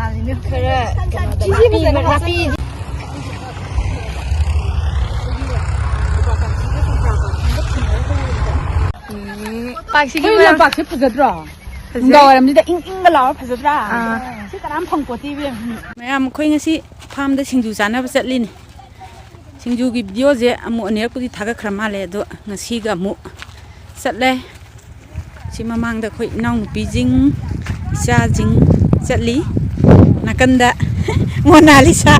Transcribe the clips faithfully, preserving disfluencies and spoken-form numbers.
ꯈꯔ ꯀꯩꯅꯣꯗ ꯂꯥꯞꯄꯤ, ꯂꯥꯞꯄꯤ꯫ ꯎꯝ, ꯄꯥꯛꯁꯤꯒꯤ ꯑꯩꯈꯣꯏ ꯃꯌꯥꯝ ꯂꯝꯄꯥꯛꯁꯦ ꯐꯖꯗ꯭ꯔꯣ? ꯐꯖꯩ꯫ ꯅꯨꯡꯗꯥꯡꯋꯥꯏꯔꯝꯁꯤꯗ ꯏꯪ ꯏꯪꯒ ꯂꯥꯎꯔ ꯐꯖꯗ꯭ꯔꯥ? ꯑꯥ꯫ ꯁꯤ ꯀꯅꯥꯝ ꯐꯪꯄꯣꯠꯇꯦ ꯏꯕꯦꯝꯃ꯫ ꯃꯌꯥꯝ, ꯑꯩꯈꯣꯏ ꯉꯁꯤ ꯐꯥꯝꯗ ꯁꯤꯡꯖꯨ ꯆꯥꯅꯕ ꯆꯠꯂꯤꯅꯤ꯫ ꯁꯤꯡꯖꯨꯒꯤ ꯚꯤꯗꯤꯑꯣꯁꯦ ꯑꯃꯨꯛ ꯑꯅꯤꯔꯛꯄꯨꯗꯤ ꯊꯥꯒꯠꯈ꯭ꯔ ꯃꯥꯜꯂꯦ, ꯑꯗꯣ ꯉꯁꯤꯒ ꯑꯃꯨꯛ ꯆꯠꯂꯦ꯫ ꯁꯤ ꯃꯃꯥꯡꯗ ꯑꯩꯈꯣꯏ ꯏꯅꯥꯎꯅꯨꯄꯤꯁꯤꯡ, ꯏꯆꯥꯁꯤꯡ ꯆꯠꯂꯤ꯫ ꯅꯥꯀꯟꯗ ꯃꯣꯅꯥꯂꯤꯁꯥ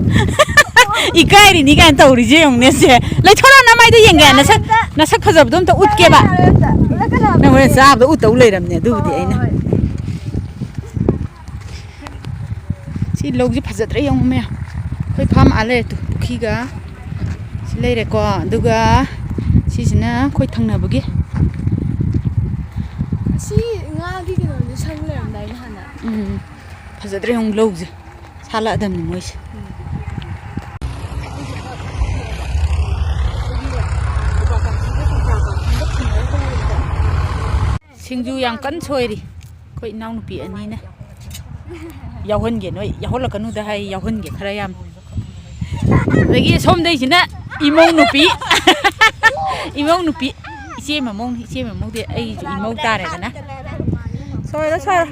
ꯏꯀꯥꯏꯔꯤꯅꯤ ꯀꯥꯏꯅ ꯇꯧꯔꯤꯁꯦ ꯌꯦꯡꯉꯨꯅꯦ꯫ ꯁꯦ, ꯂꯩꯊꯣꯔꯛꯑꯣ, ꯅꯃꯥꯏꯗꯣ ꯌꯦꯡꯒꯦ꯫ ꯅꯁꯛ, ꯅꯁꯛ ꯐꯖꯕꯗꯣ ꯑꯝꯇ ꯎꯠꯀꯦꯕ꯫ ꯅꯪ ꯍꯣꯔꯦꯟ ꯆꯥꯕꯗ ꯎꯠꯇꯧ ꯂꯩꯔꯝꯅꯦ ꯑꯗꯨꯕꯨꯗꯤ ꯑꯩꯅ꯫ ꯁꯤ ꯂꯧꯁꯤ ꯐꯖꯗ꯭ꯔꯥ ꯌꯦꯡꯉꯨ ꯃꯌꯥꯝ꯫ ꯑꯩꯈꯣꯏ ꯐꯥꯝ ꯑꯥ ꯂꯩꯔꯦ ꯇꯨ, ꯄꯨꯈ꯭ꯔꯤꯒ꯫ ꯁꯤ ꯂꯩꯔꯦꯀꯣ꯫ ꯑꯗꯨꯒ ꯁꯤꯁꯤꯅ ꯑꯩꯈꯣꯏ ꯊꯪꯅꯕꯒꯤ꯫ ꯁꯤ ꯉꯥꯒꯤ ꯀꯩꯅꯣꯗꯤ ꯁꯪ ꯂꯩꯔꯝꯗꯥꯏꯅꯦ ꯍꯥꯟꯅ꯫ ꯎꯝ꯫ ꯐꯖꯗ꯭ꯔꯥ ꯌꯦꯡꯉꯨ ꯂꯧꯁꯦ꯫ ꯁꯥꯠꯂꯛꯑꯗꯕꯅꯤ ꯃꯣꯏꯁꯦ꯫ ꯁꯤꯡꯖꯨ ꯌꯥꯝ ꯀꯟꯅ ꯁꯣꯏꯔꯤ ꯑꯩꯈꯣꯏ ꯏꯅꯥꯎꯅꯨꯄꯤ ꯑꯅꯤꯅ꯫ ꯌꯥꯎꯍꯟꯒꯦ, ꯅꯣꯏ ꯌꯥꯎꯍꯜꯂꯛꯀꯅꯨꯗ ꯍꯥꯏ, ꯌꯥꯎꯍꯟꯒꯦ ꯈꯔ ꯌꯥꯝ꯫ ꯑꯗꯒꯤ ꯁꯣꯝꯗꯩꯁꯤꯅ ꯏꯃꯧ ꯅꯨꯄꯤ꯫ ꯏꯃꯧ ꯅꯨꯄꯤ꯫ ꯏꯆꯦ ꯃꯃꯧꯅꯤ, ꯏꯆꯦ ꯃꯃꯧꯗꯤ ꯑꯩꯒꯤꯁꯨ ꯏꯃꯧ ꯇꯥꯔꯦꯗꯅ꯫ ꯁꯣꯏꯔꯣ, ꯁꯣꯏꯔꯣ꯫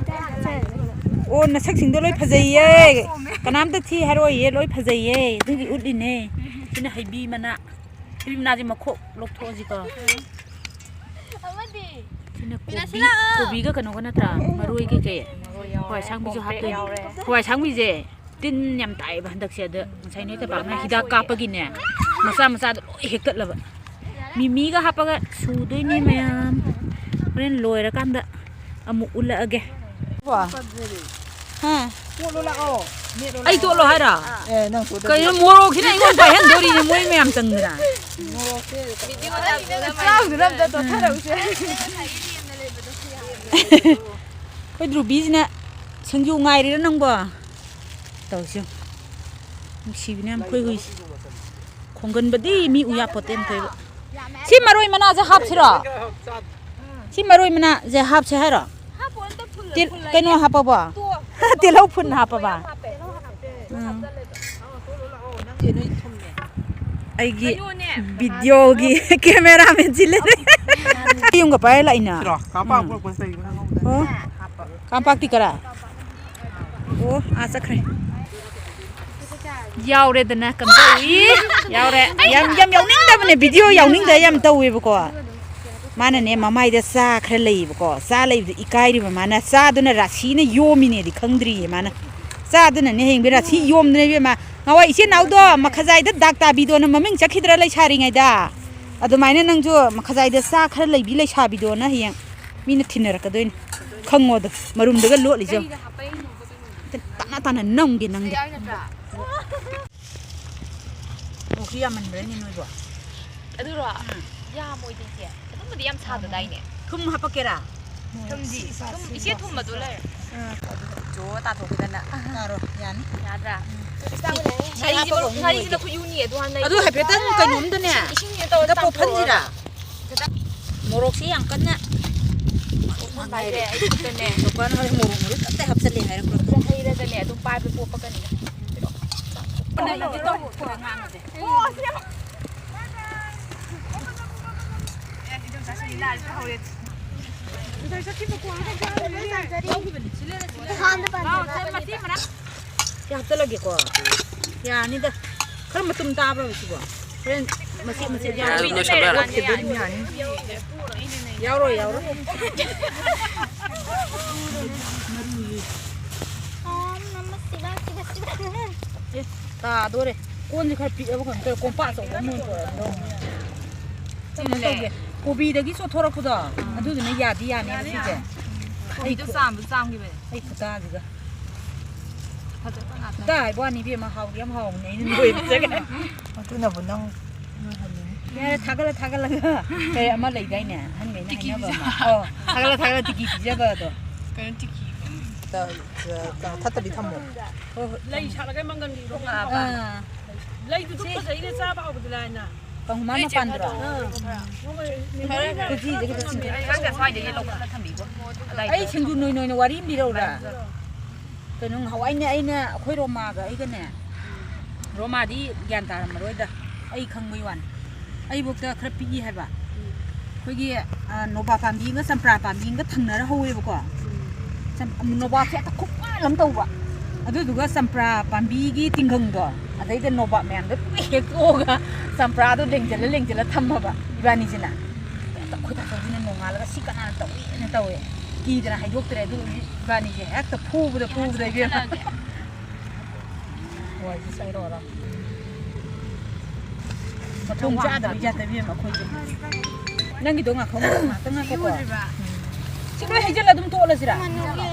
ꯑꯣ, ꯅꯁꯛꯁꯤꯡꯗꯣ ꯂꯣꯏ ꯐꯖꯩꯌꯦ꯫ ꯀꯅꯥꯝꯇ ꯊꯤ ꯍꯥꯏꯔꯣꯏꯌꯦ, ꯂꯣꯏ ꯐꯖꯩꯌꯦ꯫ ꯑꯗꯨꯒꯤ ꯎꯠꯂꯤꯅꯦ꯫ ꯁꯤꯅ ꯍꯩꯕꯤ ꯃꯅꯥ꯫ ꯍꯩꯕꯤ ꯃꯅꯥꯁꯦ ꯃꯈꯣꯛ ꯂꯧꯊꯣꯛꯑꯁꯤꯀꯣ꯫ ꯑꯃꯗꯤ ꯁꯤꯅ ꯀꯣꯕꯤ, ꯃꯤꯅꯥꯁꯤ ꯂꯥꯛꯑꯣ꯫ ꯀꯣꯕꯤꯒ ꯀꯩꯅꯣꯒ ꯅꯠꯇ꯭ꯔꯥ? ꯃꯔꯣꯏ ꯀꯩꯀꯩ? ꯍꯋꯥꯏ ꯑꯁꯥꯡꯕꯤꯁꯨ ꯍꯥꯞꯇꯣꯏꯅꯦ꯫ ꯍꯋꯥꯏ ꯑꯁꯥꯡꯕꯤꯁꯦ ꯇꯤꯟ ꯌꯥꯝ ꯇꯥꯏꯑꯦꯕ ꯍꯟꯗꯛꯁꯦ꯫ ꯑꯗ ꯉꯁꯥꯏ ꯅꯣꯏ ꯇꯄꯥꯛꯅ ꯍꯤꯗꯥꯛ ꯀꯥꯞꯄꯒꯤꯅꯦ, ꯃꯆꯥ ꯃꯆꯥꯗꯣ ꯂꯣꯏ ꯍꯦꯛꯇꯠꯂꯕ꯫ ꯃꯤꯃꯤꯒ ꯍꯥꯞꯄꯒ ꯁꯨꯗꯣꯏꯅꯦ ꯃꯌꯥꯝ꯫ ꯍꯣꯔꯦꯟ ꯂꯣꯏꯔꯀꯥꯟꯗ ꯑꯃꯨꯛ ꯎꯠꯂꯛꯑꯒꯦ꯫ ꯍꯥ? ꯇꯣꯠꯂꯣ ꯂꯥꯛꯑꯣ꯫ ꯃꯦꯠꯂꯣ ꯑꯩ ꯂꯥꯛꯑꯣ꯫ ꯇꯣꯠꯂꯣ ꯍꯥꯏꯔꯣ? ꯑꯦ, ꯅꯪ ꯇꯣꯠꯇꯗꯤ꯫ ꯀꯩꯅꯣ ꯃꯣꯔꯣꯛꯁꯤꯅ ꯑꯩꯉꯣꯟꯗ ꯄꯥꯏꯍꯟꯗꯣꯔꯤꯅꯦ ꯃꯣꯏ ꯃꯌꯥꯝ ꯆꯪꯗꯅ꯫ ꯃꯣꯔꯣꯛꯁꯦ ꯆꯥꯎꯗꯨꯅ ꯑꯝꯇ ꯇꯣꯠꯊꯔꯛꯎꯁꯦ꯫ ꯑꯩꯈꯣꯏ ꯗ꯭ꯔꯨꯕꯤꯁꯤꯅ ꯁꯤꯡꯖꯨ ꯉꯥꯏꯔꯤꯔ ꯅꯪꯕꯣ? ꯇꯧꯁꯤ ꯌꯦꯡꯉꯨ꯫ ꯅꯨꯡꯁꯤꯕꯅꯦ ꯌꯥꯝ ꯑꯩꯈꯣꯏ ꯍꯨꯏꯁꯦ꯫ ꯈꯣꯡꯒꯟꯕꯗꯤ ꯃꯤ ꯎ ꯌꯥꯄꯣꯠꯇꯦ ꯃꯈꯣꯏꯕꯨ꯫ ꯁꯤ ꯃꯔꯣꯏ ꯃꯅꯥꯁꯦ ꯍꯥꯞꯁꯤꯔꯣ? ꯁꯤ ꯃꯔꯣꯏ ꯃꯅꯥꯁꯦ ꯍꯥꯞꯁꯦ ꯍꯥꯏꯔꯣ? ꯍꯥꯞꯄꯣ, ꯑꯝꯇ ꯐꯨꯜꯂ ꯇꯤꯜ-, ꯐꯨꯜꯂ ꯀꯩꯅꯣ ꯍꯥꯞꯄꯕꯣ? ꯇꯣ-, ꯇꯤꯜꯍꯧ ꯐꯨꯟ ꯍꯥꯞꯄꯕ? ꯎꯝ꯫ ꯑꯩꯒꯤ ꯀꯩꯅꯣꯅꯦ꯫ ꯚꯤꯗꯤꯑꯣꯒꯤ ꯀꯦꯃꯦꯔꯥꯃꯦꯟꯁꯤ ꯂꯩꯔꯦ꯫ ꯌꯨꯝꯒ ꯄꯥꯏꯔ ꯂꯥꯛꯏꯅ꯫ ꯁꯤꯔꯣ? ꯀꯥꯄꯥ ꯎꯝ꯫ ꯄꯨꯔꯛꯄꯁꯦ ꯀꯩꯒꯤꯅꯣ? ꯑꯣ꯫ ꯀꯥꯝꯄꯥꯛꯇꯤ ꯀꯔꯥꯏ? ꯑꯣ, ꯑꯥ ꯆꯠꯈ꯭ꯔꯦ꯫ ꯌꯥꯎꯔꯦꯗꯅ ꯀꯝꯗꯧꯏ? ꯌꯥꯎꯔꯦ꯫ ꯌꯥꯝ, ꯌꯥꯝ ꯌꯥꯎꯅꯤꯡꯗꯕꯅꯦ, ꯚꯤꯗꯤꯑꯣ ꯌꯥꯎꯅꯤꯡꯗ ꯌꯥꯝ ꯇꯧꯋꯦꯕꯀꯣ꯫ ꯃꯥꯅꯅꯦ, ꯃꯃꯥꯏꯗ ꯆꯥ ꯈꯔ ꯂꯩꯌꯦꯕꯀꯣ꯫ ꯆꯥ ꯂꯩꯕꯗꯣ ꯏꯀꯥꯏꯔꯤꯕ ꯃꯥꯅ꯫ ꯆꯥꯗꯨꯅ ꯔꯥꯁꯤꯅ ꯌꯣꯝꯃꯤꯅꯦꯗꯤ ꯈꯪꯗ꯭ꯔꯤꯌꯦ ꯃꯥꯅ꯫ ꯆꯥꯗꯨꯅꯅꯦ ꯍꯌꯦꯡꯗꯤ ꯔꯥꯁꯤ ꯌꯣꯝꯗꯅ ꯏꯕꯦꯝꯃ꯫ ꯉꯍꯥꯟꯋꯥꯏ ꯏꯆꯦ ꯅꯥꯎꯗꯣ ꯃꯈꯥꯖꯥꯏꯗ ꯗꯥꯛ ꯇꯥꯕꯤꯗꯣꯅ ꯃꯃꯤꯡ ꯆꯠꯈꯤꯗ꯭ꯔꯥ ꯂꯩꯁꯥꯔꯤꯉꯩꯗ? ꯑꯗꯨꯃꯥꯏꯅ ꯅꯪꯁꯨ ꯃꯈꯥꯖꯥꯏꯗ ꯆꯥ ꯈꯔ ꯂꯩꯕꯤ ꯂꯩꯁꯥꯕꯤꯗꯣꯅ ꯍꯌꯦꯡ ꯃꯤꯅ ꯊꯤꯅꯔꯛꯀꯗꯣꯏꯅꯤ꯫ ꯈꯪꯉꯣꯗꯣ, ꯃꯔꯨꯝꯗꯒ ꯂꯣꯠꯂꯤꯁꯦ ꯌꯦꯡꯉꯨ꯫ ꯇꯞꯅ ꯇꯞꯅ ꯅꯝꯒꯦ ꯅꯪꯗꯤ꯫ ꯀꯩ ꯍꯥꯏ ꯅꯠꯇ꯭ꯔꯥ? ꯃꯣꯔꯣꯛꯁꯨ ꯌꯥꯝꯃꯟꯕ꯭ꯔꯅꯦ ꯅꯣꯏꯕꯣ? ꯑꯗꯨꯔꯣ? ꯎꯝ꯫ ꯌꯥꯝꯃꯣꯏꯗ ꯏꯆꯦ꯫ ꯑꯗꯨꯝꯕꯨꯗꯤ ꯌꯥꯝ ꯁꯥꯗꯗꯥꯏꯅꯦ? ꯊꯨꯝ ꯍꯥꯞꯄꯛꯀꯦꯔꯥ? ꯊꯨꯝꯗꯤ, ꯊꯨꯝ, ꯏꯆꯦ ꯊꯨꯝ ꯑꯗꯨ ꯂꯩꯔꯦ꯫ ꯑꯥ꯫ ꯖꯣ ꯇꯥꯊꯣꯛꯈꯤꯗꯅ꯫ ꯇꯥꯔꯣ, ꯌꯥꯅꯤ꯫ ꯌꯥꯗ꯭ꯔꯥ? ꯎꯝ꯫ ꯉꯥꯔꯤꯁꯦ ꯃꯔꯨ-, ꯉꯥꯔꯤꯁꯤꯅ ꯈꯨꯠ ꯌꯨꯅꯤ, ꯑꯗꯨ ꯍꯥꯟꯅ ꯑꯗꯨ ꯍꯥꯏꯐꯦꯠꯇꯪ ꯀꯩꯅꯣꯝꯗꯅꯦ, ꯏꯁꯤꯡꯁꯤꯅ ꯇꯧꯔ ꯍꯦꯛꯇ ꯆꯥꯝꯊꯣꯛꯑꯒ꯫ ꯄꯣꯞꯍꯟꯁꯤꯔꯥ? ꯃꯣꯔꯣꯛꯁꯤ ꯌꯥꯝ ꯀꯟꯅ ꯍꯥꯏꯔꯦ꯫ ꯑꯩ ꯈꯨꯠꯇꯅꯦ꯫ ꯗꯨꯀꯥꯟ ꯍꯣꯏ ꯃꯣꯔꯣꯛ ꯃꯔꯨ ꯇꯞꯇꯥꯏ ꯍꯥꯞꯆꯜꯂꯦ ꯍꯥꯏꯔꯛꯄ꯭ꯔꯥ? ꯍꯩꯔꯒꯅꯦ ꯑꯗꯨꯝ ꯄꯥꯏꯕ ꯄꯣꯞꯄꯛꯀꯅꯤꯗ꯫ ꯁꯤ ꯍꯥꯞꯆꯜꯂꯒꯦꯀꯣ꯫ ꯌꯥꯅꯤꯗ꯫ ꯈꯔ ꯃꯇꯨꯝ ꯇꯥꯕ꯭ꯔꯥ ꯁꯤꯕꯣ? ꯍꯣꯔꯦꯟ ꯃꯆꯦꯠ ꯃꯆꯦꯠ ꯌꯥꯎꯔ ꯌꯥꯔꯦ, ꯂꯣꯏꯁꯟꯕ ꯌꯥꯔꯦ꯫ ꯀꯣꯠꯈꯤꯕ ꯑꯗꯨꯝ ꯌꯥꯅꯤ꯫ ꯌꯥꯎꯔꯣꯏ, ꯌꯥꯎꯔꯣꯏ꯫ ꯑꯦ, ꯇꯥꯗꯣꯔꯦ꯫ ꯀꯣꯟꯁꯦ ꯈꯔ ꯄꯤꯛꯑꯕ ꯀꯩꯅꯣ ꯇꯧꯔꯦ, ꯀꯣꯝꯄꯥꯛ ꯑꯆꯧꯕ ꯑꯃ ꯑꯣꯏꯅ ꯄꯨꯔꯛꯑꯗꯧꯅꯦ꯫ ꯀꯩꯅꯣ ꯇꯧꯒꯦ, ꯀꯣꯕꯤꯗꯒꯤ ꯆꯣꯠꯊꯣꯔꯛꯄꯗꯣ, ꯑꯗꯨꯗꯨꯅ ꯌꯥꯗꯤ ꯌꯥꯅꯦꯕ ꯁꯤꯁꯦ꯫ ꯑꯩ ꯈꯨ-, ꯆꯥꯝꯕ ꯆꯥꯝꯈꯤꯕꯅꯦ꯫ ꯑꯩ ꯈꯨꯇꯥꯁꯤꯒ꯫ ꯐꯖꯕ ꯉꯥꯛꯇꯅꯦ꯫ ꯈꯨꯇꯥ ꯍꯥꯏꯕ ꯋꯥꯅꯤ ꯏꯕꯦꯝꯃ, ꯍꯥꯎꯗꯤ ꯌꯥꯝ ꯍꯥꯎꯕꯅꯦ, ꯑꯩꯅ ꯅꯣꯏꯕꯁꯦ꯫ ꯑꯗꯨꯅꯕꯨ ꯅꯪ ꯅꯣꯏꯍꯜꯂꯤꯅꯦ꯫ ꯌꯥꯔꯦ, ꯊꯥꯒꯠꯂ ꯊꯥꯒꯠꯂꯒ ꯀꯩ ꯑꯃ ꯂꯩꯗꯥꯏꯅꯦ, ꯑꯍꯟꯈꯩꯅ ꯇꯤꯀꯤ ꯍꯥꯏꯅꯕ ꯑꯃ꯫ ꯄꯤꯖꯕ꯫ ꯑꯣ, ꯊꯥꯒꯠꯂ ꯊꯥꯒꯠꯂ ꯇꯤꯀꯤ ꯄꯤꯖꯕ ꯑꯗꯣ꯫ ꯀꯩꯅꯣ ꯇꯤꯀꯤ? ꯀꯩꯅꯣ ꯊꯠꯇꯕꯤ ꯊꯝꯃꯣ꯫ ꯍꯣꯏ, ꯍꯣꯏ꯫ ꯂꯩ ꯁꯥꯠꯂꯒ ꯃꯪꯒꯟꯒꯤ ꯏꯔꯣ ꯑꯥ, ꯑꯥ꯫ ꯂꯩꯗꯨꯁꯨ ꯁꯤ ꯐꯖꯩꯅꯦ, ꯆꯥꯕ ꯍꯥꯎꯕꯗꯤ ꯂꯥꯏꯅ꯫ ꯀꯪꯍꯨꯃꯥꯟ ꯃꯄꯥꯟꯗꯨꯔꯣ? ꯑꯥ꯫ ꯈꯨꯖꯤꯁꯦ ꯈꯤꯇ ꯁꯤꯟꯕꯤꯔꯣ꯫ ꯈꯪꯗꯦ, ꯁ꯭ꯋꯥꯏꯗꯒꯤ ꯂꯧꯈꯠꯂ ꯊꯝꯕꯤꯕꯣ꯫ ꯑꯗꯥꯏꯗ꯫ ꯑꯩ ꯁꯤꯡꯖꯨ ꯅꯣꯏ ꯅꯣꯏꯅ ꯋꯥꯔꯤ ꯑꯃ ꯂꯤꯔꯛꯎꯔꯥ? ꯀꯩꯅꯣ, ꯉꯍꯥꯟꯋꯥꯏꯅꯦ, ꯑꯩꯅ, ꯑꯩꯈꯣꯏ ꯔꯣꯃꯥꯒ ꯑꯩꯒꯅꯦ, ꯔꯣꯃꯥꯗꯤ ꯒ꯭ꯌꯥꯟ ꯇꯥꯔꯝꯃꯔꯣꯏꯗ, ꯑꯩ ꯈꯪꯕꯩ ꯋꯥꯅꯤ꯫ ꯑꯩꯕꯣꯛꯇ ꯈꯔ ꯄꯤꯛꯏ ꯍꯥꯏꯕ꯫ ꯑꯩꯈꯣꯏꯒꯤ, ꯑ, ꯅꯣꯕꯥꯞ ꯄꯥꯝꯕꯤ ꯑꯃꯒ ꯆꯝꯄ꯭ꯔꯥ ꯄꯥꯝꯕꯤ ꯑꯃꯒ ꯊꯪꯅꯔ ꯍꯧꯋꯦꯕꯀꯣ꯫ ꯆꯝ-, ꯅꯣꯕꯥꯞꯁꯦ ꯍꯦꯛꯇ ꯈꯨꯄꯥꯟ ꯑꯃ ꯇꯧꯕ꯫ ꯑꯗꯨꯗꯨꯒ ꯆꯝꯄ꯭ꯔꯥ ꯄꯥꯝꯕꯤꯒꯤ ꯇꯤꯡꯒꯪꯗꯣ, ꯑꯗꯩꯗ ꯅꯣꯕꯥꯞ ꯃꯌꯥꯝꯗꯣ ꯂꯣꯏ ꯍꯦꯛꯇꯣꯛꯑꯒ ꯆꯝꯄ꯭ꯔꯥꯗꯣ ꯂꯦꯡꯖꯜꯂ ꯂꯦꯡꯖꯜꯂ ꯊꯝꯃꯕ ꯏꯕꯥꯅꯤꯁꯤꯅ꯫ ꯍꯦꯛꯇ ꯑꯩꯈꯣꯏ ꯇꯥꯆꯧꯁꯤꯅ ꯅꯣꯡꯉꯥꯜꯂꯒ ꯁꯤ ꯀꯅꯥꯅ ꯇꯧꯏꯅ ꯇꯧꯋꯦ꯫ ꯀꯤꯗꯅ ꯍꯥꯏꯗꯣꯛꯇ꯭ꯔꯦ꯫ ꯑꯗꯨ ꯏꯕꯥꯅꯤꯁꯦ ꯍꯦꯛꯇ ꯐꯨꯕꯗ ꯐꯨꯕꯗ ꯏꯕꯦꯝꯃ꯫ ꯍꯋꯥꯏꯁꯦ ꯆꯥꯏꯔꯛꯑꯣꯔꯣ? ꯃꯊꯣꯡ ꯆꯥꯗꯕ ꯖꯥꯠꯇ ꯏꯕꯦꯝꯃ ꯑꯩꯈꯣꯏꯁꯦ꯫ ꯅꯪꯒꯤꯗꯣ ꯉꯥꯛꯈꯣ, ꯉꯥꯛꯇꯪ ꯉꯥꯏꯈꯣꯀꯣ꯫ ꯁꯤ ꯂꯣꯏ ꯍꯩꯖꯤꯜꯂ ꯑꯗꯨꯝ ꯇꯣꯠꯂꯁꯤꯔꯥ?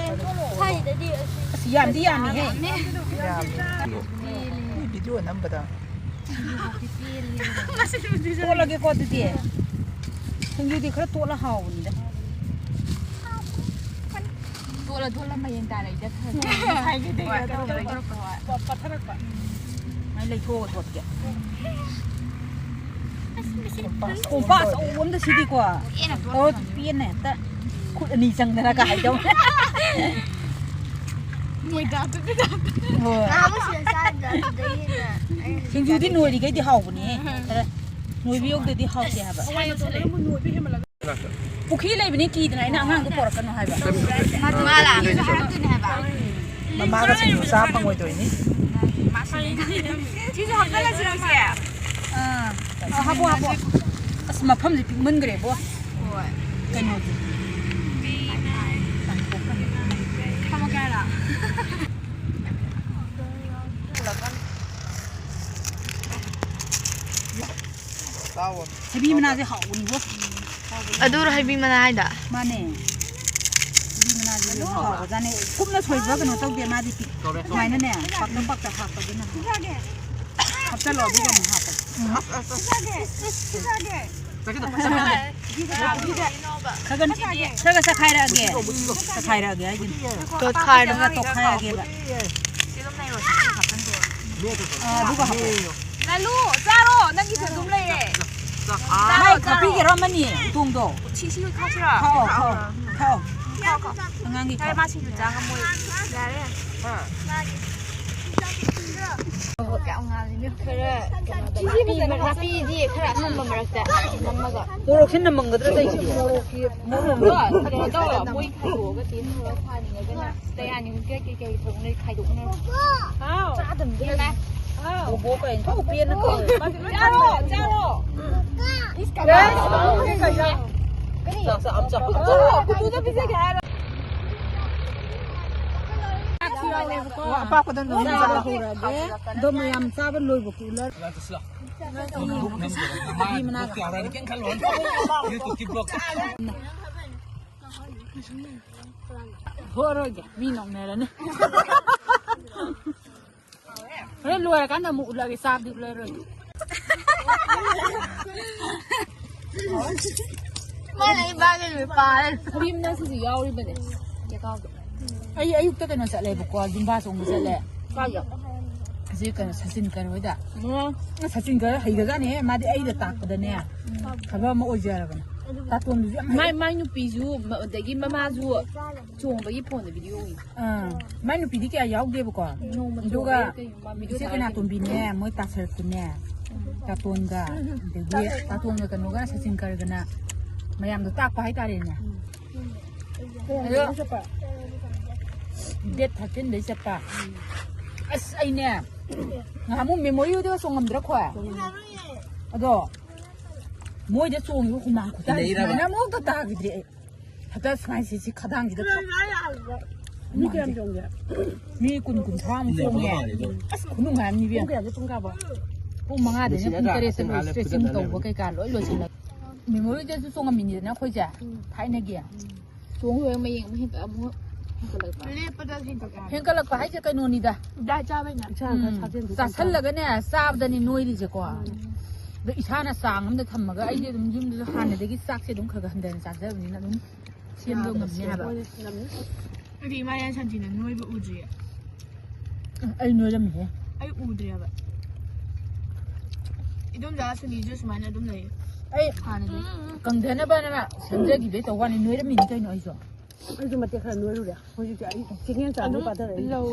ꯁ꯭ꯋꯥꯏꯗꯗꯤ ꯑꯁ, ꯌꯥꯝꯗꯤ ꯌꯥꯝꯃꯤꯍꯦ꯫ ꯌꯥꯝꯃꯦ꯫ ꯃꯤ ꯚꯤꯗꯤꯑꯣ ꯅꯝꯕꯗ꯫ ꯇꯣꯠꯂꯒꯦꯀꯣ ꯑꯗꯨꯗꯤ꯫ ꯁꯤꯡꯖꯨꯗꯤ ꯈꯔ ꯇꯣꯠꯂ ꯍꯥꯎꯕꯅꯤꯗ꯫ ꯇꯣꯠꯂ ꯇꯣꯠꯂ ꯃꯌꯦꯡ ꯇꯥꯔꯛꯏꯗ ꯈꯔ꯫ ꯉꯁꯥꯏꯒꯤꯗꯩ ꯍꯣꯏ, ꯀꯩꯅꯣ ꯇꯧꯔꯛꯄ꯫ ꯄꯠꯊꯔꯛꯄ꯫ ꯃꯥꯏ ꯂꯩꯊꯣꯛꯑꯒ ꯇꯣꯠꯀꯦ꯫ ꯀꯣꯝꯄꯥꯛ ꯑꯆꯧꯕ ꯑꯝꯗ ꯁꯤꯗꯤꯀꯣ꯫ ꯄꯦꯟꯅ ꯇꯣꯠꯂ ꯇꯧꯔ ꯊꯝꯃꯤ꯫ ꯄꯦꯟꯅ ꯍꯦꯛꯇ ꯈꯨꯠ ꯑꯅꯤ ꯆꯪꯗꯅ ꯀꯥꯏꯗꯧ꯫ ꯃꯣꯏꯗꯥ ꯄꯤꯕꯤꯗꯥ꯫ ꯍꯣꯏ꯫ ꯅꯍꯥꯟꯃꯨꯛ ꯁꯤꯗ ꯆꯥꯈꯤꯕꯗꯣ ꯑꯗꯨꯗꯒꯤ ꯍꯦꯟꯅ ꯑꯩ ꯍꯧꯖꯤꯛ ꯁꯤꯡꯖꯨꯗꯤ ꯆꯥꯅꯤꯡꯗꯦ꯫ ꯅꯣꯏꯔꯤꯈꯩꯗꯤ ꯍꯥꯎꯕꯅꯦꯍꯦ꯫ ꯈꯔ ꯅꯣꯏꯕ ꯌꯧꯗꯗꯤ ꯍꯥꯎꯇꯦ ꯍꯥꯏꯕ꯫ ꯄꯨꯈ꯭ꯔꯤ ꯂꯩꯕꯅꯤ ꯀꯤꯗꯅ ꯑꯩꯅ ꯑꯉꯥꯡꯗꯣ ꯄꯣꯔꯛꯀꯅꯨ ꯍꯥꯏꯕ꯫ ꯃꯥ ꯂꯥꯛꯑꯗꯤ ꯍꯥꯏꯔꯛꯇꯣꯏꯅꯦ ꯍꯥꯏꯕ꯫ ꯃꯃꯥꯒ ꯁꯤꯡꯖꯨ ꯆꯥ ꯐꯪꯉꯣꯏꯗꯣꯏꯅꯤ꯫ ꯁꯤꯁꯨ ꯍꯥꯞꯆꯜꯂꯁꯤꯔꯣ, ꯏꯆꯦ? ꯑꯥ꯫ ꯑꯥ, ꯍꯥꯞꯄꯣ, ꯍꯥꯞꯄꯣ꯫ ꯑꯁ, ꯃꯐꯝꯁꯦ ꯄꯤꯛꯃꯟꯈ꯭ꯔꯦꯕꯣ꯫ ꯍꯣꯏ꯫ ꯀꯩꯅꯣꯁꯦ꯫ ꯐꯝꯃꯒꯦ ꯍꯥꯏꯔꯣ? ꯊꯕꯤ ꯃꯅꯥꯁꯦ ꯍꯥꯎꯕꯅꯤꯕꯣ꯫ ꯑꯗꯨꯔꯣ ꯍꯩꯕꯤ ꯃꯅꯥ ꯍꯥꯏꯗꯣ? ꯃꯥꯅꯦ꯫ ꯊꯕꯤ ꯃꯅꯥꯁꯦ ꯌꯥꯝ ꯍꯥꯎꯕꯖꯥꯠꯅꯦ꯫ ꯀꯨꯞꯅ ꯁꯣꯏꯕ ꯀꯩꯅꯣ ꯇꯧꯗꯦ, ꯃꯥꯗꯤ ꯄꯤꯛ-, ꯁꯨꯃꯥꯏꯅꯅꯦ, ꯄꯥꯛꯇꯛ ꯄꯥꯛꯇꯛ ꯍꯥꯞꯄꯗꯨꯅ꯫ ꯍꯥꯞꯆꯜꯂꯣ, ꯑꯗꯨꯒ ꯑꯃꯨꯛ ꯍꯥꯞꯄꯣ꯫ ꯎꯝ꯫ ꯈꯔ ꯈꯔ ꯆꯈꯥꯏꯔꯛꯑꯒꯦ꯫ ꯆꯈꯥꯏꯔꯛꯑꯒꯦ ꯍꯥꯏꯁꯤꯅꯤ꯫ ꯇꯣꯠꯈꯥꯏꯔꯣ꯫ ꯈꯔ ꯈꯔ ꯇꯣꯠꯈꯥꯏꯔꯛꯑꯒꯦꯕ꯫ ꯑꯥ, ꯑꯗꯨꯒ ꯍꯥꯞꯄꯣ꯫ ꯂꯥꯂꯨ, ꯆꯥꯔꯣ, ꯅꯪꯒꯤꯁꯨ ꯑꯗꯨꯝ ꯂꯩꯔꯦ꯫ ꯆꯥꯔꯣ, ꯃꯥꯏ ꯆꯥꯔꯣ꯫ ꯈꯥꯛꯄꯤꯒꯦꯔꯣ ꯑꯃꯅꯤ? ꯎꯇꯣꯡꯗꯣ꯫ ꯁꯤ, ꯁꯤ ꯈꯥꯛꯁꯤꯔꯥ? ꯈꯥꯛꯑꯣ, ꯈꯥꯛꯑꯣ, ꯈꯥꯛꯑꯣ꯫ ꯈꯥꯛꯑꯣ, ꯈꯥꯛꯑꯣ꯫ ꯌꯥꯔꯦ, ꯃꯥ ꯁꯤꯡꯖꯨ ꯆꯥ ꯉꯝꯃꯣꯏ꯫ ꯌꯥꯔꯦ, ꯌꯥꯔꯦ꯫ ꯃꯥꯒꯤ ꯌꯥꯝ ꯉꯥꯜꯂꯤꯅꯦ꯫ ꯈꯔ ꯀꯩꯅꯣꯗ ꯅꯥꯄꯤ ꯃꯔꯛ-, ꯅꯥꯄꯤꯗꯤ ꯈꯔ ꯑꯁꯪꯕ ꯃꯔꯛꯇ ꯅꯝꯃꯒ꯫ ꯃꯣꯔꯣꯛꯁꯦ ꯅꯝꯃꯝꯒꯗ꯭ꯔꯥ ꯇꯧꯔꯤꯁꯤꯗꯤ? ꯃꯣꯔꯣꯛꯇꯣ ꯀꯩꯅꯣ ꯇꯧꯔꯣ, ꯃꯣꯏ ꯈꯥꯏꯗꯣꯛꯑꯒ ꯇꯦꯁ ꯇꯧꯔ ꯁꯥꯅꯤꯡꯉꯒꯅ ꯀꯌꯥꯅꯤ ꯀꯩ ꯀꯩ ꯀꯩ ꯊꯣꯡꯅ ꯈꯥꯏꯗꯣꯛꯅꯔꯣ꯫ ꯍꯥꯎ꯫ ꯆꯥꯗꯕꯗꯤ ꯂꯥꯏ꯫ ꯍꯥꯎ꯫ ꯕꯣꯕꯣ ꯀꯩꯅꯣ ꯊꯧ ꯄꯦꯟꯅ ꯀꯧꯔꯦ꯫ ꯆꯥꯔꯣ, ꯆꯥꯔꯣ꯫ ꯏꯁ, ꯀꯅꯥ? ꯆꯥꯛ ꯆꯥ-, ꯑꯝ ꯆꯥ-, ꯆꯥꯔꯣ, ꯀꯨꯀꯨꯗ ꯄꯤꯖꯒꯦ ꯍꯥꯏꯔꯣ꯫ ꯆꯥꯛꯁꯨ ꯌꯥꯎꯔꯦꯕꯀꯣ꯫ ꯑꯣ, ꯑꯄꯥꯛꯄꯗ ꯑꯗꯨꯝ ꯆꯥꯕ ꯍꯧꯔꯒꯦ꯫ ꯑꯗꯣ ꯃꯌꯥꯝ ꯆꯥꯕ ꯂꯣꯏꯕ ꯀꯨꯂꯔ꯫ ꯍꯣꯔꯣꯏꯒꯦ, ꯃꯤ ꯅꯣꯛꯅꯔꯅꯤ꯫ ꯍꯣꯔꯦꯟ ꯂꯣꯏꯔꯀꯥꯟꯗ ꯑꯃꯨꯛ ꯎꯠꯂꯒꯦ, ꯆꯥꯕꯗꯤ ꯎꯠꯂꯔꯣꯏ꯫ ꯃꯥꯅ ꯏꯕꯥꯅꯤ ꯂꯣꯏ ꯄꯥꯔꯦ꯫ ꯀ꯭ꯔꯤꯝꯅ ꯁꯤꯁꯨ ꯌꯥꯎꯔꯤꯕꯅꯦ, ꯆꯦꯀꯥꯎꯗꯣ꯫ ꯑꯩ ꯑꯌꯨꯛꯇ ꯀꯩꯅꯣ ꯆꯠꯂꯦꯕꯀꯣ, ꯖꯨꯝꯕꯥ ꯆꯣꯡꯕ ꯆꯠꯂꯦ꯫ ꯀꯥꯏꯗ? ꯑꯁꯤ ꯀꯩꯅꯣ, ꯁꯆꯤꯟ ꯀꯔ ꯍꯣꯏꯗ꯫ ꯎꯝ꯫ ꯁꯆꯤꯟ ꯀꯔ ꯍꯩꯒꯖꯥꯅꯦ, ꯃꯥꯗꯤ ꯑꯩꯗ ꯇꯥꯛꯄꯗꯅꯦ ꯊꯕꯛ ꯑꯃ ꯑꯣꯏꯖꯔꯕꯅꯦ꯫ ꯇꯥꯇꯣꯟꯗꯨꯁꯨ ꯌꯥꯝ ꯍꯩ꯫ ꯃꯥꯏ, ꯃꯥꯏ ꯅꯨꯄꯤꯁꯨ, ꯃ-, ꯑꯗꯒꯤ ꯃꯃꯥꯁꯨ ꯆꯣꯡꯕꯒꯤ ꯐꯣꯟꯗ ꯚꯤꯗꯤꯑꯣ ꯎꯏ꯫ ꯑꯥ, ꯃꯥꯏ ꯅꯨꯄꯤꯗꯤ ꯀꯌꯥ ꯌꯥꯎꯗꯦꯕꯀꯣ꯫ ꯅꯣꯡꯃ ꯑꯗꯨꯒ ꯆꯣꯡꯕꯩ ꯀꯩ ꯃꯃꯤꯗꯣ ꯏꯆꯦ ꯊꯥꯒꯠꯂꯛꯏ꯫ ꯀꯩꯅꯥꯇꯣꯝꯕꯤꯅꯦ, ꯃꯣꯏ ꯇꯥꯁꯔꯛꯇꯨꯅꯦ, ꯇꯥꯇꯣꯟꯒ, ꯑꯗꯒꯤ ꯇꯥꯇꯣꯟꯒ ꯀꯩꯅꯣꯒ ꯁꯆꯤꯟ ꯀꯔꯒꯅ ꯃꯌꯥꯝꯗꯣ ꯇꯥꯛꯄ ꯍꯥꯏꯇꯥꯔꯦꯅꯦ꯫ ꯑꯗꯣ ꯗꯦꯠ ꯊꯥꯔꯇꯤꯟꯗꯩ ꯆꯠꯄ꯫ ꯑꯁ, ꯑꯩꯅꯦ ꯉꯍꯥꯟꯃꯨꯛ ꯃꯦꯃꯣꯔꯤ ꯍꯣꯏꯗꯒ ꯆꯣꯡꯉꯝꯗ꯭ꯔꯥ ꯈꯣꯏ? ꯑꯗꯣ ꯃꯣꯏꯗ ꯆꯣꯡꯉꯤꯕ ꯍꯨꯃꯥꯡ ꯈꯨꯇꯥꯗꯤ ꯏꯟꯅꯩꯔꯕ? ꯁꯨꯃꯥꯏꯅ ꯑꯃꯨꯛꯇ ꯇꯥꯈꯤꯗ꯭ꯔꯤ ꯑꯩ꯫ ꯍꯦꯛꯇ ꯁꯨꯃꯥꯏꯅ ꯁꯤ, ꯁꯤ ꯈꯗꯥꯡꯁꯤꯗ ꯇꯧ-, ꯃꯤ ꯀꯌꯥꯝ ꯆꯣꯡꯒꯦ? ꯃꯤ ꯀꯨꯟ, ꯀꯨꯟꯊ꯭ꯔꯥꯃꯨꯛ ꯆꯣꯡꯉꯦ꯫ ꯑꯁ, ꯈꯨꯅꯨꯡꯉꯥꯏ ꯑꯃꯅꯤ ꯄꯨꯡ ꯏꯕꯦꯝꯃ꯫ ꯀꯌꯥꯗ ꯄꯨꯡ ꯀꯌꯥꯐꯥꯎ? ꯄꯨꯡ ꯃꯉꯥꯗꯩꯅ ꯄꯨꯡ ꯇꯔꯦꯠꯇ ꯂꯣꯏ, stretching ꯇꯧꯕ ꯀꯩꯀꯥ ꯂꯣꯏ ꯂꯣꯏꯁꯤꯜꯂꯒ꯫ ꯃꯦꯃꯣꯔꯤꯗꯁꯨ ꯆꯣꯡꯉꯝꯃꯤꯅꯤꯗꯅ ꯑꯩꯈꯣꯏꯁꯦ, ꯊꯥꯏꯅꯒꯤ꯫ ꯆꯣꯡ ꯂꯣꯏꯔ ꯃꯌꯦꯡ ꯑꯃꯨꯛ ꯍꯦꯟꯒꯠ-, ꯑꯃꯨꯛ ꯍꯦꯟꯒꯠꯂꯛꯄ꯫ ꯂꯦꯞꯄꯗ ꯍꯦꯟꯒꯠꯂꯛꯄ꯫ ꯍꯦꯟꯒꯠꯂꯛꯄ ꯍꯥꯏꯁꯦ ꯀꯩꯅꯣꯅꯤꯗ꯫ ꯗꯥꯏꯠ ꯆꯥꯕꯩꯅꯦ꯫ ꯏꯟꯁꯥꯡ ꯈꯔ ꯎꯝ, ꯁꯥꯖꯦꯜꯗꯤ ꯆꯥꯁꯜꯂꯒꯅꯦ, ꯆꯥꯕꯗꯅꯤ ꯅꯣꯏꯔꯤꯁꯦꯀꯣ꯫ ꯎꯝ꯫ ꯑꯗꯣ ꯏꯁꯥꯅ ꯆꯥꯡ ꯑꯃꯗ ꯊꯝꯃꯒ, ꯑꯩꯗꯤ ꯑꯗꯨꯝ ꯌꯨꯝꯗꯁꯨ ꯍꯥꯟꯅꯗꯒꯤ ꯆꯥꯛꯁꯦ ꯑꯗꯨꯝ ꯈꯔ ꯈꯔ ꯍꯟꯊꯅ ꯆꯥꯖꯕꯅꯤꯅ ꯑꯗꯨꯝ ꯁꯦꯝꯕ ꯉꯝꯅꯤ ꯍꯥꯏꯕ꯫ ꯉꯝꯅꯤ꯫ ꯑꯩꯗꯤ ꯏꯃꯥ ꯌꯥꯏꯁꯟꯁꯤꯅ ꯅꯣꯏꯕ ꯎꯗ꯭ꯔꯤꯌꯦ꯫ ꯑꯩ ꯅꯣꯏꯔꯝꯃꯤꯍꯦ꯫ ꯑꯩ ꯎꯗ꯭ꯔꯤꯌꯦꯕ꯫ ꯏꯗꯣꯝꯆꯥ ꯁꯨꯅꯤꯁꯨ ꯁꯨꯃꯥꯏꯅ ꯑꯗꯨꯝ ꯂꯩꯌꯦ꯫ ꯑꯩ ꯍꯥꯟꯅꯗꯤ꯫ ꯀꯪꯊꯅꯕꯅ ꯁꯦꯝꯖꯈꯤꯕꯩ ꯇꯧꯕ ꯋꯥꯅꯤ, ꯅꯣꯏꯔꯝꯃꯤꯅꯤ ꯀꯩꯅꯣ ꯑꯩꯁꯨ꯫ ꯑꯩꯁꯨ ꯃꯇꯦꯛ ꯈꯔ ꯅꯣꯏꯔꯨꯔꯦ꯫ ꯍꯧꯖꯤꯛꯇꯤ ꯑꯩ ꯆꯦꯡꯌꯦꯟ ꯆꯥꯕ ꯄꯥꯊꯔꯛꯏ꯫ ꯂꯧ꯫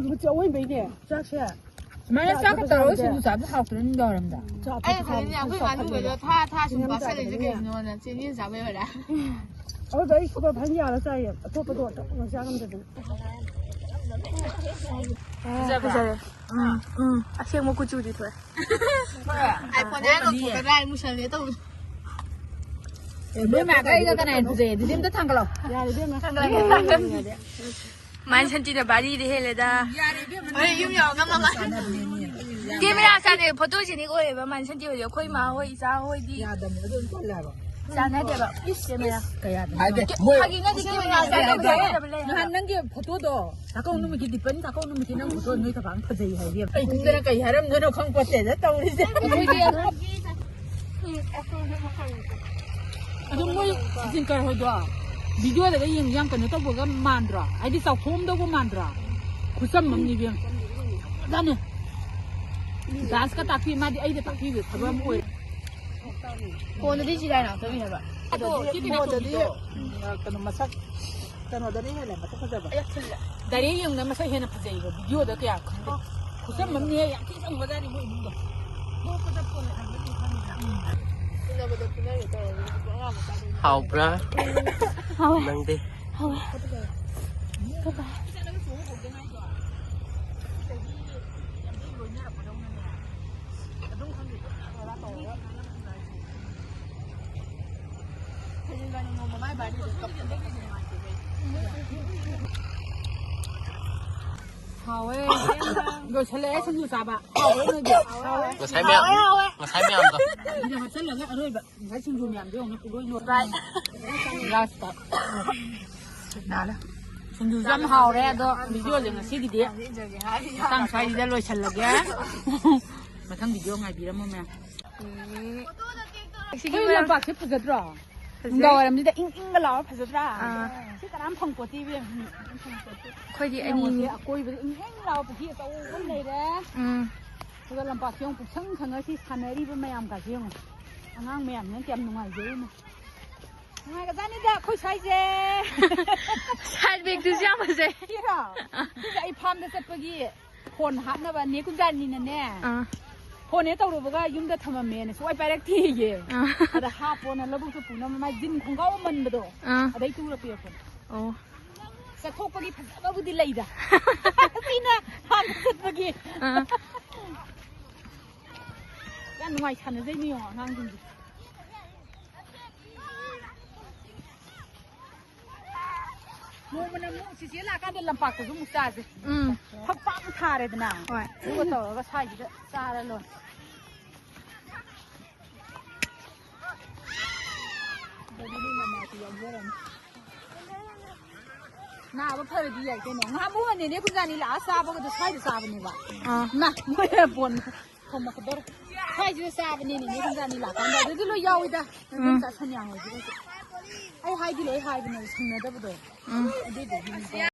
ꯃꯆꯨ ꯑꯑꯣꯟꯕꯩꯅꯦ ꯆꯥꯛꯁꯦ꯫ ꯁꯨꯃꯥꯏꯅ ꯆꯥꯛꯀ ꯇꯧꯔꯒ ꯁꯤꯡꯖꯨ ꯆꯥꯕꯗꯣ ꯍꯥꯎꯇ꯭ꯔꯣ ꯅꯨꯡꯗꯥꯡꯋꯥꯏꯔꯝꯗ? ꯑꯩ ꯈꯜꯂꯤꯅꯦ, ꯑꯩꯈꯣꯏ ꯉꯥꯅꯨꯈꯩꯗꯣ ꯊꯥ ꯊꯥ ꯁꯨꯝ ꯄꯥꯁꯜꯂꯤꯁꯦ ꯀꯩꯒꯤꯅꯣꯅ, ꯆꯦꯡꯌꯦꯟ ꯆꯥꯕꯩ ꯑꯣꯏꯔꯦ꯫ ꯑꯗꯨꯗ ꯑꯩ ꯁꯨꯄꯔ ꯐꯥꯏꯟ ꯌꯥꯜꯂ ꯆꯥꯏꯌꯦ꯫ ꯑꯇꯣꯞꯄꯗꯣ ꯑꯇꯣꯞꯄ ꯆꯥ ꯉꯝꯗꯗꯅ꯫ ꯐꯖꯕ꯭ꯔꯥ? ꯐꯖꯔꯦ꯫ ꯎꯝ, ꯎꯝ꯫ ꯑꯁꯦꯡꯕ ꯀꯨꯆꯨꯗꯤ ꯊꯣꯛꯑꯦ꯫ ꯑꯥꯏꯐꯣꯟ ꯍꯥꯏꯔ ꯂꯧꯊꯣꯛꯀꯗ꯭ꯔꯥ ꯍꯥꯏ ꯃꯨꯁꯜꯂꯦ ꯇꯧꯕꯅꯦ꯫ ꯑꯦ, ꯅꯣꯏ ꯃꯥꯒ ꯑꯩꯒ ꯀꯅꯥ ꯍꯦꯟꯅ ꯐꯖꯩ? ꯑꯗꯨꯗꯤ ꯑꯝꯇ ꯊꯥꯡꯒꯠꯂꯣ꯫ ꯌꯥꯔꯦ ꯏꯕꯦꯝꯃ꯫ ꯊꯥꯡꯒꯠꯂꯒꯦ, ꯊꯥꯡꯒꯠꯂꯒꯦ꯫ ꯃꯥꯟ ꯁꯟꯇꯤꯅ ꯕꯥꯔꯤꯗ ꯍꯦꯜꯂꯦꯗ꯫ ꯍꯣꯏ, ꯌꯨꯝ ꯌꯧꯔꯒ ꯃꯃꯥ꯫ ꯀꯦꯃꯦꯔꯥ ꯆꯥꯅꯦ, ꯐꯣꯇꯣ ꯁꯦꯅꯤꯛ ꯑꯣꯏꯌꯦꯕ ꯃꯥꯟ ꯁꯟꯇꯤ ꯍꯣꯏꯗꯤ꯫ ꯑꯩꯈꯣꯏ ꯃꯥ ꯍꯣꯏ, ꯏꯆꯥ ꯍꯣꯏꯗꯤ ꯌꯥꯗꯕꯅꯦ, ꯑꯗꯨ ꯑꯗꯨꯝ ꯇꯜꯂꯦ ꯍꯥꯏꯕ꯫ ꯆꯥꯟꯅꯗꯦꯕ꯫ ꯏꯁ, ꯀꯦꯃꯦꯔꯥ꯫ ꯍꯥꯏꯗꯦ, ꯃꯣꯏ ꯐꯥꯒꯤ ꯅꯠꯇꯦ, ꯀꯦꯃꯦꯔꯥ ꯆꯥꯟꯅꯗꯕ ꯂꯩ ꯍꯥꯏꯕ꯫ ꯅꯍꯥꯟ ꯅꯪꯒꯤ ꯐꯣꯇꯣꯗꯣ ꯆꯥꯛꯀꯧ ꯅꯨꯃꯤꯠꯀꯤ, ꯗꯤꯄꯟ ꯆꯥꯛꯀꯧ ꯅꯨꯃꯤꯠꯀꯤ ꯅꯪ ꯐꯣꯇꯣ ꯅꯣꯏ ꯀꯃꯥꯏꯅ ꯐꯖꯩ ꯍꯥꯏꯒꯦ? ꯑꯩ ꯏꯊꯟꯗꯅ ꯀꯩ ꯍꯥꯏꯔꯝꯗꯣꯏꯅꯣ ꯈꯪꯄꯣꯠꯇꯦꯗ ꯇꯧꯔꯤꯁꯦ꯫ ꯑꯩꯈꯣꯏꯗꯤ ꯑꯗꯨꯝ ꯑꯗꯨ ꯃꯣꯏ ꯖꯤꯡꯀꯔ ꯍꯣꯏꯗꯣ ꯚꯤꯗꯤꯑꯣꯗꯒ ꯌꯦꯡ ꯌꯥꯝ ꯀꯩꯅꯣ ꯇꯧꯕꯒ ꯃꯥꯟꯗ꯭ꯔꯣ? ꯍꯥꯏꯗꯤ ꯆꯥꯎꯊꯣꯛꯑꯝꯗꯧꯕ ꯃꯥꯟꯗ꯭ꯔꯣ? ꯈꯨꯆꯝ ꯑꯃꯅꯤ ꯏꯕꯦꯝ꯫ ꯐꯖꯅꯤ꯫ ꯗꯥꯟꯁꯀ ꯇꯥꯛꯄꯤ, ꯃꯥꯗꯤ ꯑꯩꯗ ꯇꯥꯛꯄꯤꯕ ꯊꯕꯛ ꯑꯃ ꯑꯣꯏꯔꯦ꯫ ꯐꯣꯟꯗꯗꯤ ꯆꯤꯔꯥꯏ ꯉꯥꯛꯇꯅꯤ ꯍꯥꯏꯕ꯫ ꯑꯗꯣ ꯁꯤ ꯀꯩꯅꯣ ꯐꯣꯟꯗꯗꯤ, ꯇꯧꯕꯤꯗꯣ꯫ ꯎꯝ, ꯀꯩꯅꯣ ꯃꯁꯛ, ꯀꯩꯅꯣꯗꯅ ꯍꯦꯜꯂꯦ ꯃꯁꯛ ꯐꯖꯕ꯫ ꯗꯥꯏꯔꯦꯛ ꯌꯦꯡꯕꯗ ꯃꯁꯛ ꯍꯦꯟꯅ ꯐꯖꯩꯕ, ꯚꯤꯗꯤꯑꯣꯗ ꯀꯌꯥ ꯈꯪꯗꯦ꯫ ꯈꯨꯆꯝ ꯑꯃꯅꯤꯍꯦ, ꯌꯥꯝ ꯊꯤ ꯆꯝꯒ꯭ꯔꯖꯥꯠꯅꯤ ꯃꯣꯏ ꯏꯃꯨꯡꯗꯣ꯫ ꯅꯣꯛꯄꯗ ꯐꯣꯟ ꯊꯝꯕꯗꯤ ꯈꯪꯗꯦ꯫ ꯎꯝ꯫ ꯎꯅꯕꯗ ꯐꯨꯅꯔꯦ ꯇꯧꯔꯒ ꯑꯉꯥꯡ ꯃꯆꯥꯗꯨꯅ꯫ ꯍꯥꯎꯕ꯭ꯔꯥ? ꯍꯥꯎꯋꯦ꯫ ꯅꯪꯗꯤ? ꯍꯥꯎꯋꯦ꯫ ꯀꯀꯥ꯫ ꯍꯥꯎꯋꯦ꯫ ꯂꯣꯏꯁꯜꯂꯛꯑꯦ ꯁꯤꯡꯖꯨ ꯆꯥꯕ꯫ ꯍꯥꯎꯕ꯭ꯔꯥ ꯅꯣꯏꯗꯤ? ꯉꯁꯥꯏ ꯃꯌꯥꯝ, ꯉꯁꯥꯏ ꯃꯌꯥꯝꯗꯣ꯫ ꯑꯗꯨꯗ ꯍꯥꯞꯆꯜꯂꯒ ꯑꯔꯣꯏꯕ꯫ ꯉꯁꯥꯏ ꯁꯤꯡꯖꯨ ꯃꯌꯥꯝꯗꯣ ꯌꯦꯡꯉꯨꯅꯦ, ꯄꯨꯡꯂꯣꯏ ꯂꯣꯏ꯫ ꯂꯥꯁꯇ꯫ ꯅꯥꯜꯂꯦ꯫ ꯁꯤꯡꯖꯨꯁꯨ ꯌꯥꯝ ꯍꯥꯎꯔꯦ, ꯑꯗꯣ ꯚꯤꯗꯤꯑꯣꯁꯦ ꯉꯁꯤꯒꯤꯗꯤ ꯃꯇꯥꯡ ꯁ꯭ꯋꯥꯏꯁꯤꯗ ꯂꯣꯏꯁꯜꯂꯒꯦ꯫ ꯃꯊꯪ ꯚꯤꯗꯤꯑꯣ ꯉꯥꯏꯕꯤꯔꯝꯃꯣ ꯃꯌꯥꯝ꯫ ꯑꯩꯈꯣꯏ ꯂꯝꯄꯥꯛꯁꯦ ꯐꯖꯗ꯭ꯔꯣ? ꯐꯖꯩ꯫ ꯅꯨꯡꯗꯥꯡ ꯋꯥꯏꯔꯝꯁꯤꯗ ꯏꯪ ꯏꯪꯒ ꯂꯥꯎꯔ ꯐꯖꯗ꯭ꯔꯥ? ꯑꯥ꯫ ꯁꯤ ꯀꯅꯥꯝ ꯐꯪꯄꯣꯠꯇꯦ ꯏꯕꯦꯝꯃ꯫ ꯑꯩꯈꯣꯏꯗꯤ ꯌꯦꯡꯉꯣ, ꯑꯅꯤꯅꯤ꯫ ꯁꯤ ꯑꯀꯣꯏꯕꯗ ꯏꯪ ꯏꯪ ꯂꯥꯎꯔ ꯄꯨꯈ꯭ꯔꯤ ꯑꯆꯧꯕ ꯑꯃ ꯂꯩꯔꯦ꯫ ꯎꯝ꯫ ꯑꯗꯨꯒ ꯂꯝꯄꯥꯛꯁꯦ ꯌꯦꯡꯉꯣ, ꯄꯨꯛꯁꯪ ꯁꯪꯉ ꯁꯤ ꯁꯥꯟꯅꯔꯤꯕ ꯃꯌꯥꯝꯒꯁꯦ ꯌꯦꯡꯉꯣ꯫ ꯑꯉꯥꯡ ꯃꯌꯥꯝꯁꯤꯅ ꯀꯌꯥꯝ ꯅꯨꯡꯉꯥꯏꯖꯔꯤꯅꯣ꯫ ꯅꯨꯡꯉꯥꯏꯒꯖꯥꯠꯅꯤꯗ ꯑꯩꯈꯣꯏ ꯁ꯭ꯋꯥꯏꯁꯦ꯫ ꯁꯥꯏꯠ ꯕꯦꯒꯇꯨꯁꯨ ꯌꯥꯝ ꯐꯖꯩ꯫ ꯁꯤꯔꯣ? ꯁꯤꯁꯦ ꯑꯩ ꯐꯥꯝꯗ ꯆꯠꯄꯒꯤ ꯐꯣꯟ ꯍꯥꯞꯅꯕ ꯅꯦ ꯀꯨꯟꯖꯥꯅꯤꯅꯅꯦ꯫ ꯑꯥ꯫ ꯐꯣꯟ ꯍꯦꯛ ꯇꯧꯔꯨꯕꯒ ꯌꯨꯝꯗ ꯊꯝꯃꯝꯃꯦꯅ ꯁꯨꯡꯄꯥꯏ ꯄꯥꯏꯔꯛꯇꯦꯌꯦ꯫ ꯑꯥ꯫ ꯑꯗ ꯍꯥꯞꯄꯣꯅ ꯂꯧꯕꯨꯛꯇ ꯄꯨꯅꯕ ꯃꯥꯏ ꯖꯤꯟ ꯈꯣꯡꯒ꯭ꯔꯥꯎ ꯑꯃꯟꯕꯗꯣ꯫ ꯑꯥ꯫ ꯑꯗꯩ ꯇꯨꯔ ꯄꯤꯔꯛꯄꯅꯦ꯫ ꯑꯣ꯫ ꯆꯠꯊꯣꯛꯄꯒꯤ ꯐꯖꯕꯕꯨꯗꯤ ꯂꯩꯗ꯫ ꯁꯤꯅ ꯍꯥꯟꯅ ꯆꯠꯄꯒꯤ꯫ ꯑꯥ꯫ ꯌꯥꯝ ꯅꯨꯡꯉꯥꯏ ꯁꯥꯟꯅꯖꯩꯅꯤ ꯌꯦꯡꯉꯣ ꯑꯉꯥꯡꯁꯤꯡꯁꯦ꯫ ꯅꯣꯡꯃꯅ ꯑꯃꯨꯛ ꯆꯤꯆꯦ ꯂꯥꯛꯀꯥꯟꯗ ꯂꯝꯄꯥꯛꯇꯁꯨ ꯑꯃꯨꯛ ꯆꯥꯁꯦ꯫ ꯎꯝ꯫ ꯐꯛ ꯄꯥꯛꯅ ꯊꯥꯔꯦꯗꯅ꯫ ꯍꯣꯏ꯫ ꯑꯗꯨꯒ ꯇꯧꯔꯒ ꯁ꯭ꯋꯥꯏꯁꯤꯗ ꯆꯥꯔ ꯂꯣꯏꯔꯦ꯫ ꯅꯥꯕ ꯐꯔꯗꯤ ꯌꯥꯏ ꯀꯩꯅꯣ꯫ ꯉꯍꯥꯟꯃꯨꯛ ꯅꯦꯅꯦ ꯀꯨꯟꯖꯥꯅꯤ ꯂꯥꯛꯑ ꯆꯥꯕꯒꯗꯣ ꯁ꯭ꯋꯥꯏꯗ ꯆꯥꯕꯅꯦꯕ꯫ ꯑꯥ꯫ ꯃꯥ, ꯃꯣꯏ ꯕꯣꯟ ꯊꯣꯝꯃꯛꯀꯗꯧꯔꯦ꯫ ꯁ꯭ꯋꯥꯏꯁꯤꯗ ꯆꯥꯕꯅꯦ ꯅꯦꯅꯦ ꯀꯨꯟꯖꯥꯅꯤ ꯂꯥꯛꯀꯥꯟꯗ꯫ ꯑꯗꯨꯗꯤ ꯂꯣꯏ ꯌꯥꯎꯏꯗ꯫ ꯎꯝ꯫ ꯆꯥꯁꯟ ꯌꯥꯍꯧꯗ꯭ꯔꯁꯨ꯫ ꯑꯩ ꯍꯥꯏꯗꯤ ꯂꯣꯏ ꯍꯥꯏꯕꯅꯦꯕ, ꯁꯪꯅꯗꯕꯗꯣ꯫ ꯎꯝ꯫ ꯑꯗꯨꯗꯨꯒꯤꯅꯤꯗ꯫